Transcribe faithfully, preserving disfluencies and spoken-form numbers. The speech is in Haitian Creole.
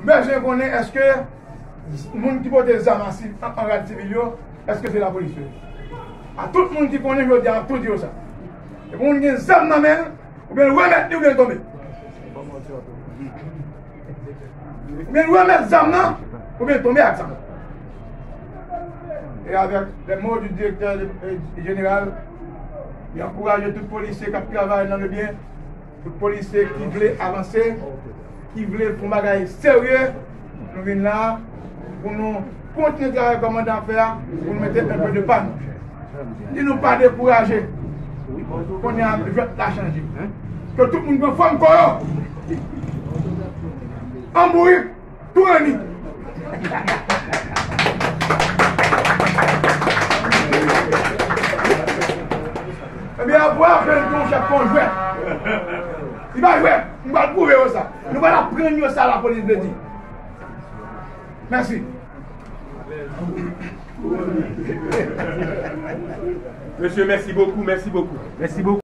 Bezwen konnen èske moun ki pote zam an, an, an rad sivil yo, èske se lapolis yo ye? A tout moun ki konnen, jodi a, m ap tou di yo sa. Depi moun gen zam nan men l, oubyen l remèt li, oubyen l tonbe. Oubyen l remèt zam nan, oubyen l tonbe ak zam. E avèk les mots du directeur, euh, général, li ankouraje tout polisye k ap travay nan le byen, tout polisye ki vle avanse, ki vle fè yon bagay serye, nou vin la pou nou kontinye travay kòmandan ap fè a, pou nou mete enpe de pa nou. Di nou pa dekouraje. Kounye a, jwèt la chanje. Ke tout moun pran fòm kò yo. An bourik, tou reni. Ebyen, apre apèl ke yon chèf fè yon jwèt. Li pa jwèt. M pral pwouve yo sa. Nou pral aprann yo sa lapolis vle di. Mèsi. Mesye, mèsi bokou, mèsi bokou. Mèsi bokou.